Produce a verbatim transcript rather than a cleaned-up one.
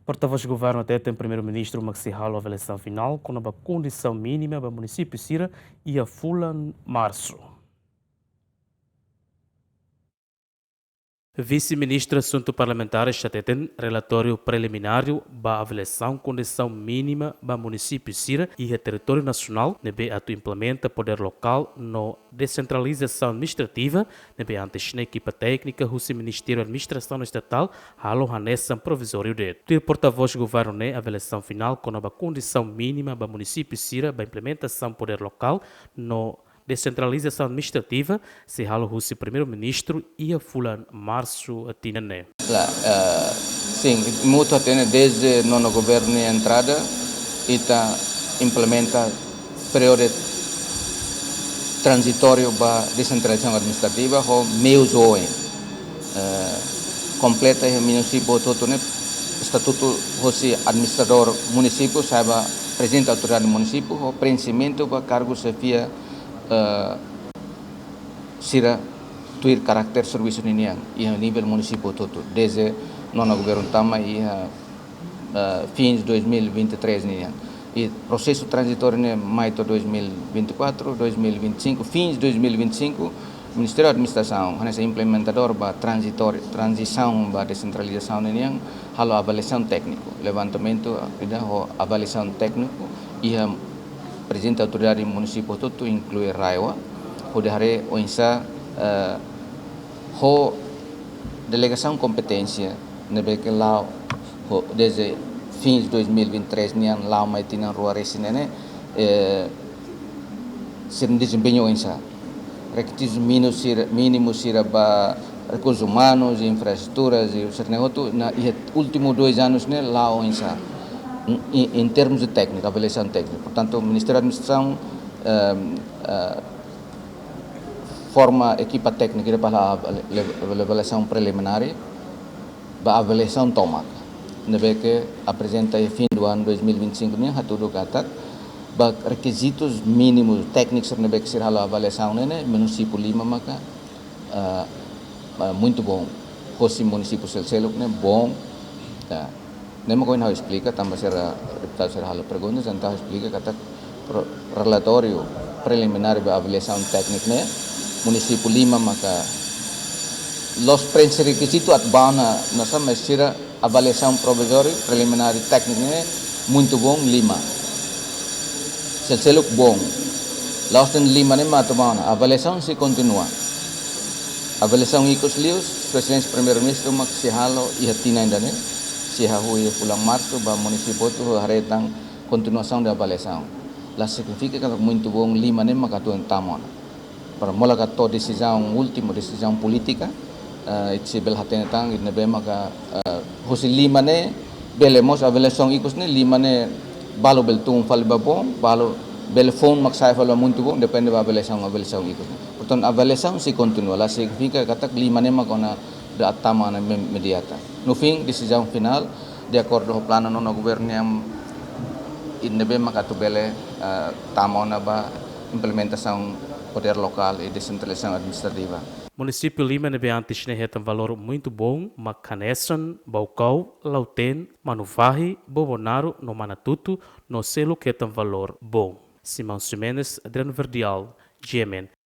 Portavós Governu hateten Primeiru-Ministru mak sei halo avaliasaun finál kona-ba kondisaun mínima ba munisípiu sira iha fulan Marsu. Vise-Ministru Asuntu Parlamentares hateten relatóriu prelimináriu ba avaliasaun kondisaun mínima ba munisípiu sira iha territóriu nasionál ne'ebé atu implementa podér lokál no desentralizasaun administrativa, ne'ebé antes ne'e ekipa téknika husi Ministériu Administrasaun Estatál halo hanesan provizóriu de'it. Tuir portavós Governu ne'e, avaliasaun finál kona-ba kondisaun mínima ba munisípiu sira ba implementasaun podér lokál no desentralizasaun administrativa sei halo husi Primeiru-Ministru iha fulan Marsu tinan ne'e. La, eh, sin, mutu hatene dezde nonu governu nia entrada, ita implementa períodu tranzitóriu ba desentralizasaun administrativa ho meius oin. Eh, kompleta iha munisípiu hotu-hotu ne'e estatutu hosi administradór munisípiu, sa'e ba prezidente autoridade munisípiu, ho preenximentu ba kargu xefia, eh, sira tuir karáter servisu ninian iha nivel munisípiu hotu-hotu, dezde nonu governu tama iha, eh, fins dois mil e vinte e três nian. I prosesu tranzitóriu ne'e mai to'o dois mil e vinte e quatro, dois mil e vinte e cinco, fins dois mil e vinte e cinco, Ministériu Administrasaun, hanesan implementadór ba tranzitóriu, tranzisaun ba desentralizasaun ninian, halo avaliasaun tékniku, levantamentu ida ho avaliasaun tékniku, iha prezidente autoridade munisípiu hotu-hotu, inklui RAEOA, hodi haree oinsá, eh, ho delegasaun kompeténsia ne'ebé ke la'o ho, dezde fins dois mil e vinte e três nian la'o mai tinan rua resin ne'e, eh, sira-nia dezempeñu oinsá. Rekizitus mínimu sira, mínimu sira ba rekursus umanus, infraestruturas, i sira-ne'e hotu, na, iha últimu dois anus ne'e la'o oinsá. Em, em termos de técnica, avaliasaun téknika. Portantu, Ministériu Administrasaun, ehm, eh, forma ekipa téknika ida para avali-, avaliasaun preliminár ba avaliasaun tomak, ne'ebé ke aprezenta iha fin do ano dois mil e vinte e cinco nian, hatudu katak ba rekizitus mínimus téknikus ne'ebé ke sira halo avaliasaun ne'e, ne'e munisípiu lima maka, ah, ah, muito bom. Hosi munisípiu seluk-seluk ne'e bom. Ya. Ne'e mak ohin ha'u esplika, tanba sira deputadu sira halo pergunta, entaun ha'u esplika katak pro-, relatóriu preliminár ba avaliasaun téknika ne'e, munisípiu lima maka la'ós preenxe rekizitu atu bá ona, nasaun, mas sira avaliasaun provizóriu, preliminár, téknika ne'e muito bom, lima. Seluk-seluk bom. La'ós de'it lima ne'e mak atu bá ona, avaliasaun sei kontinua. Avaliasaun ikus liu, Sua Exelénsia Primeiru-Ministru mak sei halo iha tinan ida-ne'e, sei hahú iha fulan Marsu ba munisípiu hotu, haree tan kontinuasaun de avaliasaun. La signifika katak muito bom lima ne'e maka atu tama ona. Para molok atu desizaun últimu, desizaun polítika, eh, ita sei bele hatene tan, ita ne'ebé maka, eh, husi lima ne'e, bele mós avaliasaun ikus ne'e, lima ne'e balu bele tun fali ba bom, balu bele foun mak sai fali ba muito bom, depende ba avaliasaun, avaliasaun ikus ne'e. Portantu, avaliasaun sei kontinua, la signifika katak lima ne'e maka ona atu tama ona me-, imediata. No fim, desizaun finál, de akordu ho planu nonu governu nian, ita ne'ebé maka atu bele, eh, tama ona ba implementasaun podér lokál i desentralizasaun administrativa. Munisípiu lima ne'ebé antes ne'e hetan valór muito bom mak hanesan Baucau, Lautém, Manuvahi, Bobonaro no Manatuto, no seluk hetan valór bom. Simão Ximenes, Adriano Verdial, G M N.